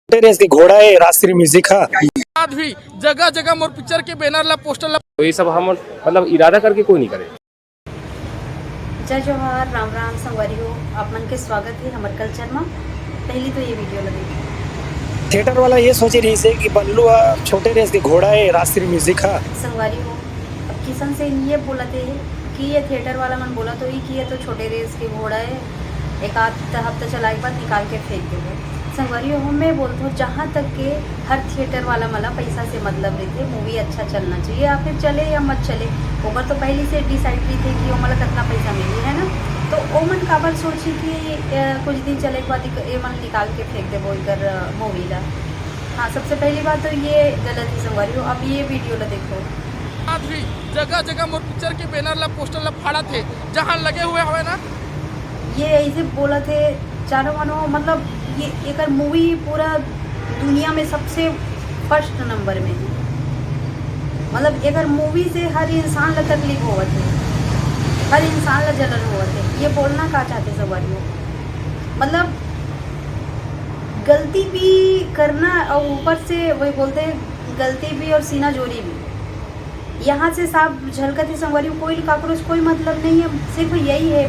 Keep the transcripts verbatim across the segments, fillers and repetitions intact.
छोटे रेस के घोड़ा है राष्ट्रीय म्यूजिक हा। आज भी जगह जगह मोर पिक्चर के बैनर ला, पोस्टर ला। तो ये सब हम मतलब इरादा करके कोई नहीं करे। जय जोहार, राम राम संगवारी हो। आप मन के स्वागत है हमर कल्चर में। पहली तो ये वीडियो लगे थिएटर वाला ये सोचे रही से कि बल्लू हा छोटे रेस के घोड़ा है राष्ट्रीय म्यूजिक हा। संगवारी हो, अब किशन से ये बोला थे कि ये थिएटर वाला मन बोला तो ही कि ये तो छोटे रेस के घोड़ा है, एक आध हफ्ता चला के बाद निकाल के फेंक देबो। संगवारी हो, मैं बोलत हूँ, जहाँ तक के हर थिएटर वाला मला पैसा से मतलब रहिथे, मूवी अच्छा चलना चाहिए या फिर चले या मत चले, ओकर तो पहले से डिसाइड रहिथे कि ओमला कितना पैसा मिली, है ना। तो ओमन काबर सोची कि अ, कुछ दिन चले के बाद इक- एमन निकाल के फेंक देबो इकर मूवी ला। हाँ, सबसे पहली बात तो ये गलत है संगवारी हो। अब ये वीडियो ला देखो, आज भी जगह जगह मोर पिक्चर के बैनर ला, पोस्टर ला फाड़ा थे, जहाँ लगे हुए हवे ना। ये ऐसे बोला थे चारों मानो, मतलब ये एकर मूवी पूरा दुनिया में सबसे फर्स्ट नंबर में है। मतलब एकर मूवी से हर इंसान ला तकलीफ होवत है, हर इंसान ला जलन होवत है। ये बोलना का चाहते संगवारी हो, मतलब गलती भी करना और ऊपर से वही बोलते हैं गलती भी और सीना जोरी भी। यहाँ से साफ झलकत है संगवारी हो, कोई काकरो से कोई मतलब नहीं है। सिर्फ यही है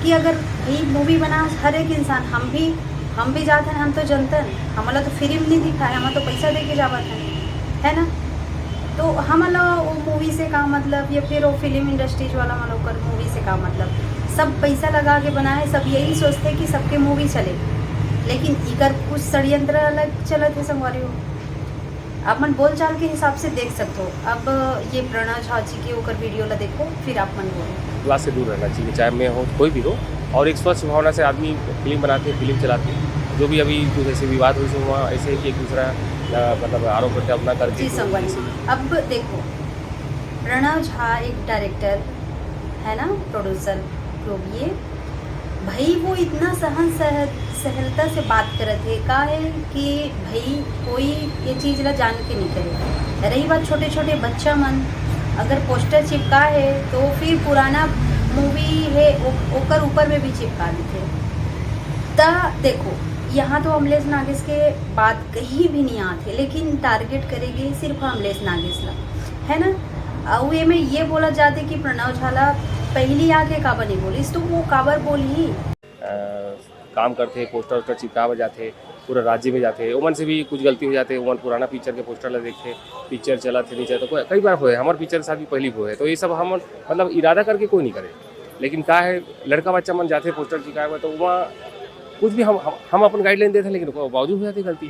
कि अगर भाई मूवी बना हर एक इंसान, हम भी हम भी जात हन, हम तो जनतन, हमला तो फिल्म नहीं दिखाए, हम तो पैसा दे के जावत हन, है ना। तो हमला वो मूवी से का मतलब, या फिर वो फिल्म इंडस्ट्रीज वाला मन ओकर मूवी से का मतलब। सब पैसा लगा के बनाए, सब यही सोचते कि सबके मूवी चले, लेकिन इकर कुछ षड्यंत्र अलग चलत है संगवारी हो। आप मन बोलचाल के हिसाब से देख सकते हो। अब ये प्रणव झा जी के ओकर वीडियो ला देखो, फिर आप मन बोलो। क्लास से दूर रहना चाहिए, चाहे मैं हो, कोई भी हो। और एक स्वच्छ भावना से आदमी फिल्म बनाते, फिल्म चलाते। जो भी अभी कुछ ऐसे विवाद हुए से वहाँ ऐसे है कि एक दूसरा अ, मतलब आरोप प्रत्यारोप ना करके जी तो संगवारी, जैसे अब देखो, प्रणव झा एक डायरेक्टर है ना, प्रोड्यूसर, जो भी है भाई, वो इतना सहन सह सहलता से बात करत है। का है कि भाई कोई ये चीज ला जान के नहीं करे। रही बात छोटे छोटे बच्चा मन, अगर पोस्टर चिपका है तो फिर पुराना मूवी है ओ- ओकर ऊपर में भी चिपका देते। त देखो, यहाँ तो अमलेश नागेश के बात कहीं भी नहीं आते, लेकिन टारगेट करेगी सिर्फ अमलेश नागेश ला, है ना। अउ एमे ये बोला जाते कि प्रणव झा ला पहली आके काबर नहीं बोलिस, तो वो काबर बोलही? अ, काम करते, पोस्टर वोस्टर चिपकावे जाते, पूरा राज्य में जाते, ओमन से भी कुछ गलती हो जाते। ओमन पुराना पिक्चर के पोस्टर ला देखते, पिक्चर चला थे नहीं चला, तो कोई- कई बार हुए, हमारे पिक्चर के साथ भी पहली हुए है। तो ये सब हम मतलब इरादा करके कोई नहीं करे, लेकिन का है, लड़का बच्चा मन जाते पोस्टर चिपकावे, तो वहाँ कुछ भी हम हम, हम अपन गाइडलाइन देते हैं, लेकिन ओकर बावजूद हो जाती गलती।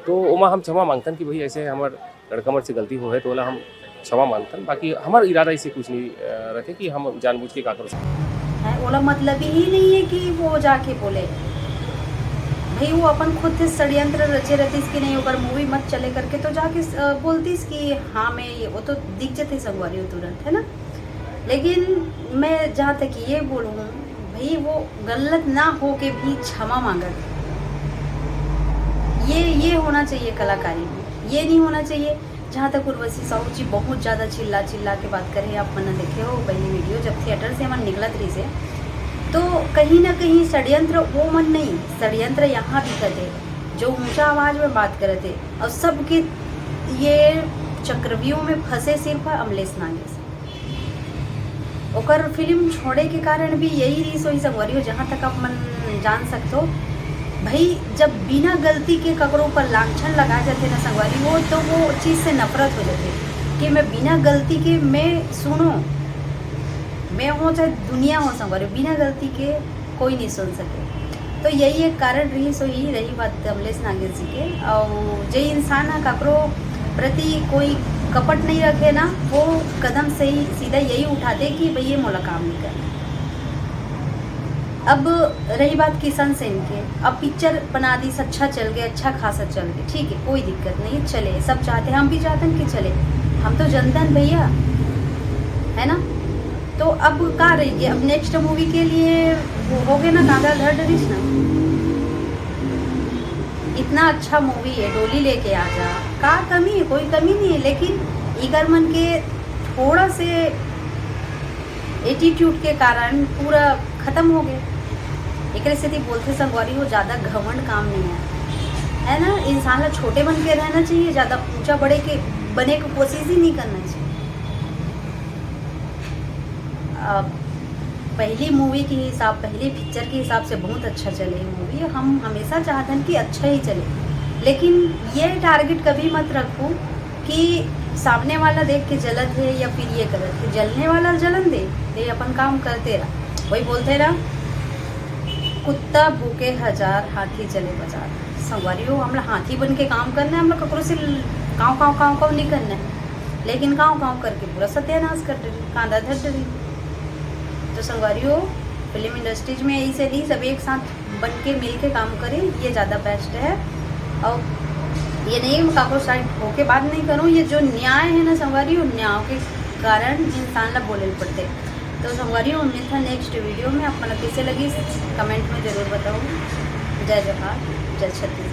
तो ओमा हम क्षमा मांगतन कि भाई ऐसे हमार लड़का मन से गलती हो है, तो ओला हम क्षमा मांगतन। बाकी हमार इरादा इसे कुछ नहीं अ, रखे कि हम जानबूझ के का करो। है, ओला मतलब ही नहीं है कि वो जाके बोले। भाई, वो अपन खुद से षड्यंत्र रचे रहतीस कि नहीं, ओकर मूवी मत चले करके, तो जाके अ, बोलतीस कि हाँ, मैं ये, वो तो दिख जाते संगवारी हो तुरंत, है ना। लेकिन मैं जहाँ तक ये बोलूँ भाई, वो गलत ना हो के भी क्षमा मांगत, ये ये होना चाहिए कलाकारी में। ये नहीं होना चाहिए। जहाँ तक उर्वशी साहू जी बहुत ज़्यादा चिल्ला चिल्ला के बात करे, आप मन देखे हो पहली वीडियो, जब थिएटर से हमन निकलत रही से, तो कहीं ना कहीं षड्यंत्र वो मन नहीं, षड्यंत्र यहाँ भी करते, जो ऊंचा आवाज़ में बात करते और सबके ये चक्रव्यूह में फंसे सिर्फ अमलेश नागेश। ओकर फिल्म छोड़े के कारण भी यही रही सोई संगवारी हो, जहाँ तक आप मन जान सकते हो। भाई, जब बिना गलती के ककरो ऊपर लांछन लगा जाते ना संगवारी हो, तो वो चीज़ से नफरत हो जाती कि मैं बिना गलती के, मैं सुनो, मैं हो चाहे दुनिया हो संगवारी हो, बिना गलती के कोई नहीं सुन सके। तो यही एक कारण रही सोई रही बात अमलेश नागेश जी के। और जे इंसान ह ककरो प्रति कोई कपट नहीं रखे ना, वो कदम सही सीधा यही उठाते कि भाई ये मोला काम नहीं करना। अब रही बात किशन सेन के, अब पिक्चर बना दिस, अच्छा चल गए, अच्छा खासा चल गए, ठीक है, कोई दिक्कत नहीं, चले, सब चाहते हैं, हम भी चाहते हैं कि चले, हम तो जनता हैं भैया, है ना। तो अब का रही गया, अब नेक्स्ट मूवी के लिए वो हो गए ना, कांदा धर डरिस ना। इतना अच्छा मूवी है, डोली लेके आ जा, का कमी है? कोई कमी नहीं है, लेकिन इकर मन के थोड़ा से एटीट्यूड के कारण पूरा खत्म हो गए। एकरे सेती बोलथे संगवारी हो, ज़्यादा घमंड काम नहीं है। है ना, इंसान ला छोटे बन के रहना चाहिए, ज्यादा ऊंचा बड़े के बने के कोशिश ही नहीं करना चाहिए। अब पहली मूवी के हिसाब, पहली पिक्चर के हिसाब से बहुत अच्छा चले ये मूवी। हम हमेशा चाहते हैं कि अच्छा ही चले, लेकिन ये टारगेट कभी मत रखो कि सामने वाला देख के जलत है या फिर ये करत है। जलने वाला जलन दे, ते अपन काम करते रहा। वही बोलते रहा, कुत्ता भूके हजार, हाथी चले बाजार। संगवारी हो, हमला हाथी बन के काम करना है, हमला ककरो से काव काव काव काव नहीं करना है, लेकिन काव काव करके पूरा सत्यानाश कर डरी, कांदा धर डरी। तो संगवारी हो, फिल्म इंडस्ट्रीज में ऐसे नहीं, सब एक साथ बन के मिल के काम करें, ये ज़्यादा बेस्ट है। और ये नहीं मैं काको साइड होके बात नहीं करूँ, ये जो न्याय है ना संगवारी, वो न्याय के कारण इंसान ला बोले पड़ते। तो संगवारी हो, मिलता नेक्स्ट वीडियो में। आप मन ला कैसे लगी, कमेंट में जरूर बताओ। जय जोहार, जय छत्तीसगढ़।